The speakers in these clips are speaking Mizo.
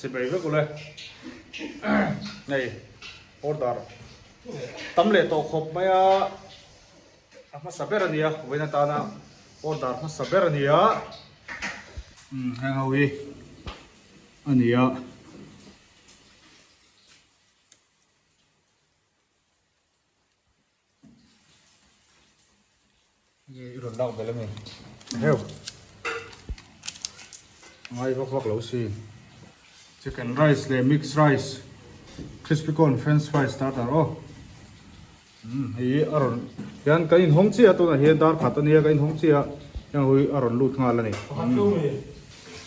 Chibai vek ule. Hei order tam leh tawh khawp mai a, a hmasa ber a nia vawiin atana order hmasa ber a nia. Umm heng ho hi a nia. Nge i rawn lak belh a mi? Heuh. Ngai vak vak lo si. Chicken rice leh mixed rice, crispy corn, french fries starter aw. Umm hei hi a rawn hian kan inhawng chiah a tunah hian dar khat a nia ka inhawng chiah a heng ho hi a rawn lut nghal a ni.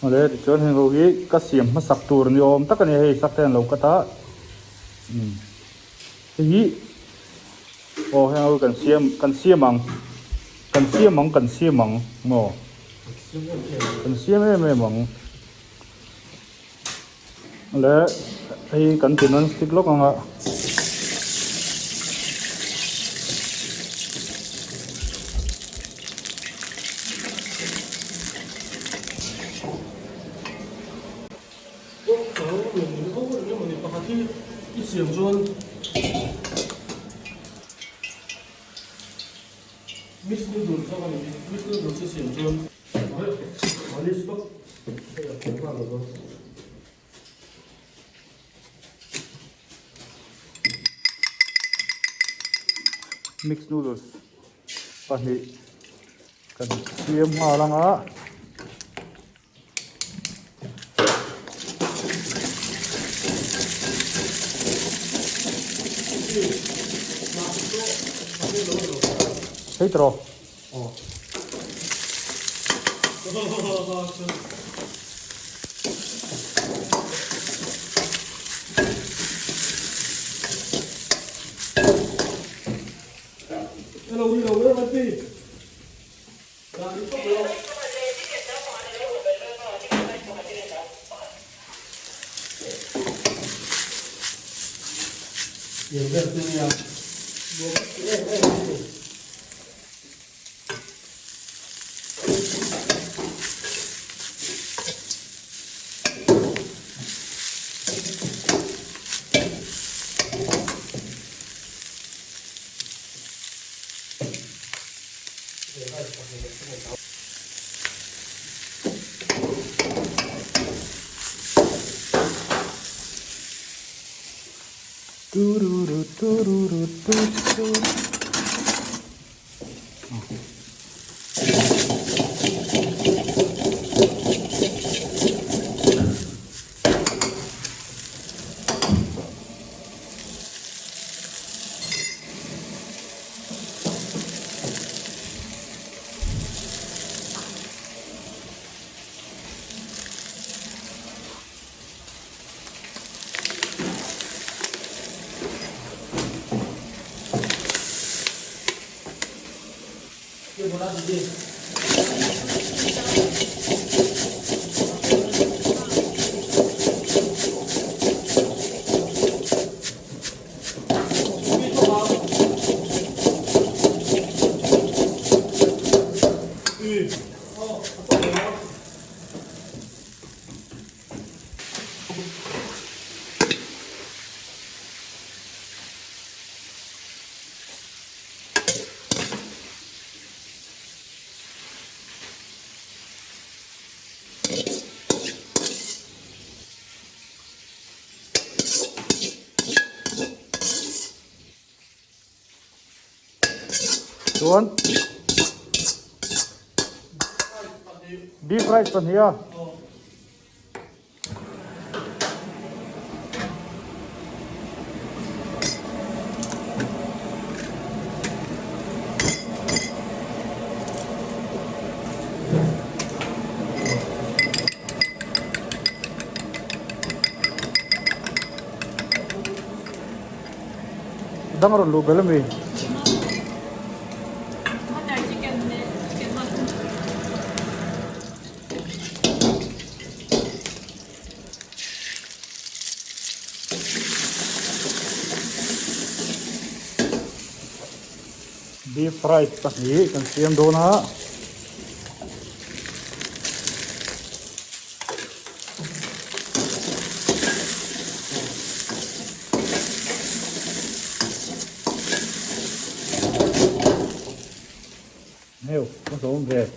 Awle tichuan heng ho hi ka siam hmasak tur ni awm tak a ni a hei sak te an lo cut a. Umm. Hei hi aw heng ho kan siam kan siam ang kan siam ang kan siam ang maw kan siam em em ang le hei kan ti non stick lawk ang a. I siam chuan mix noodle kha ka ni mix noodle chu siam chuan malis vak hei a kawng nghal lo Mix noodles pahnih kan siam nghal anga. Hei tawh rawh. Chuan beef rice pahnih a. Dang a rawn luh belh ami? Beef rice pahnih kan siam dawn a. Heuh a hlawm ve.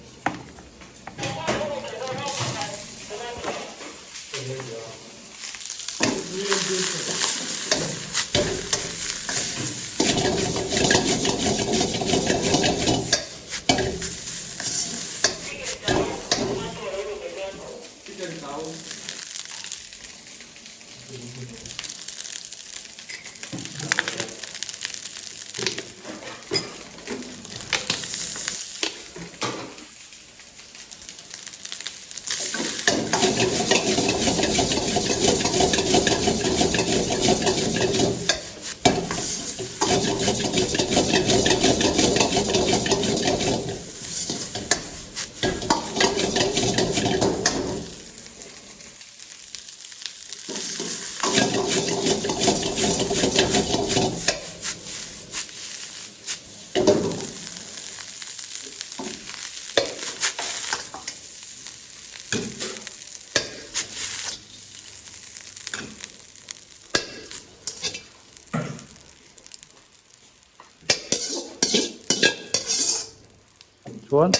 Chuan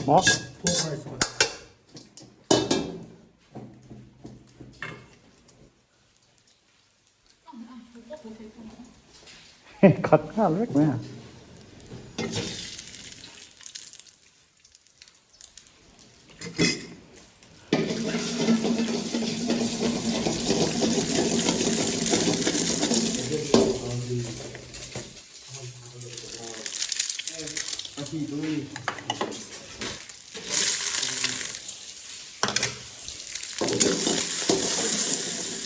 maw Khat nghal vek mai a.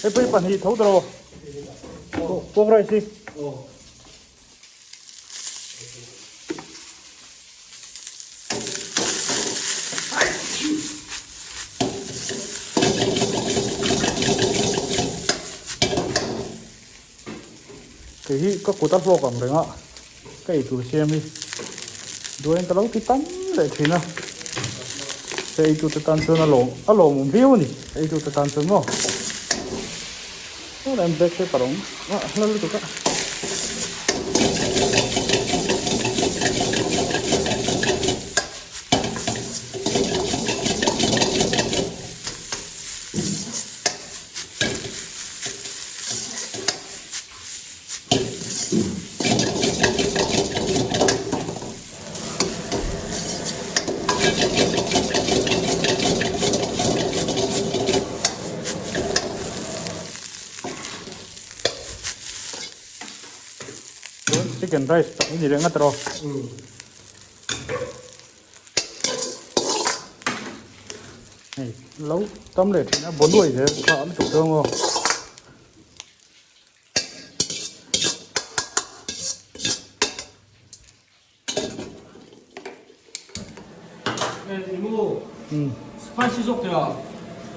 Hei pui pahnih tho tawh lo pork rice hi. Kei hi ka kut a hlawk ang reng a ka eitur siam hi duain ka lo ti tam leh thin a ka eitur te tan chuan a lawm a lawmawm viau a ni eitur te tan chuan maw Helai black pepper awm ah hla lutuk a. Chicken rice pahnih ni leh ngat rawh. Hei lo tam leh thin a baw nuai zel kha a lutuk dawn aw.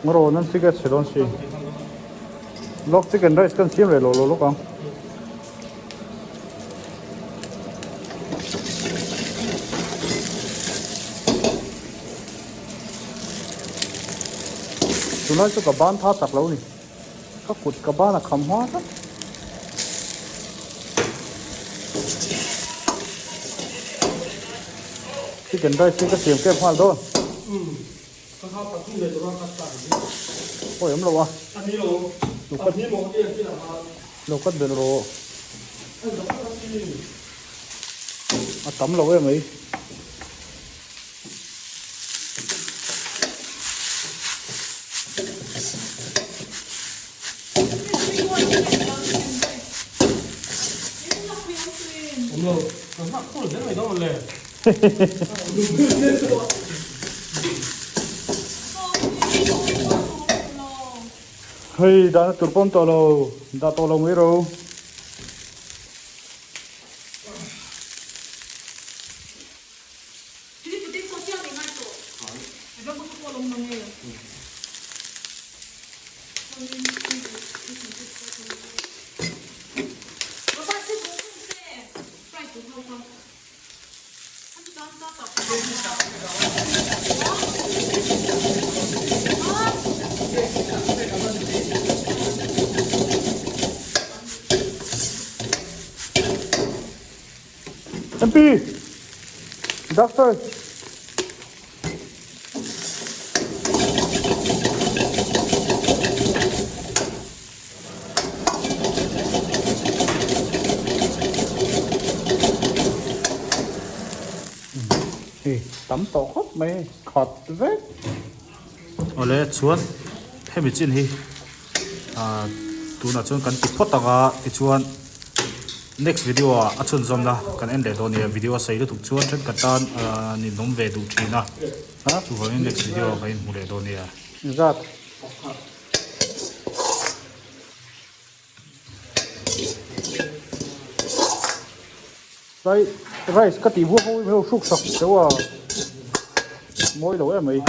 Ngaraw nan chicken chhe dawn si. Lok chicken rice kan siam ve lo lo lawk ang. Tunlai chu ka ban tha chak lo ni. Ka kut ka ban a kham hma tlat. Chicken rice hi ka siam kep nghal dawn. Awi awm lo a. Lo cut belh rawh. A tam lo em mai. Hei dahna tur pawh awm tawh lo, dah tawh lo mai ro. MP! Doctor. Hei tam tawh khawp mai khat vek. Awle chuan hemi chin hi ah tunah chuan kan ti phawt ang a tichuan next video ah a chhunzawm na kan en leh dawn nia video a sawi lutuk chuan thenkhat tan ah ninawm ve duh thin a chuvangin next video ah kan inhmu leh dawn nia. Zat. Tlai rice ka tih buak ho hi hruk sak deuh a mawi lo em mai.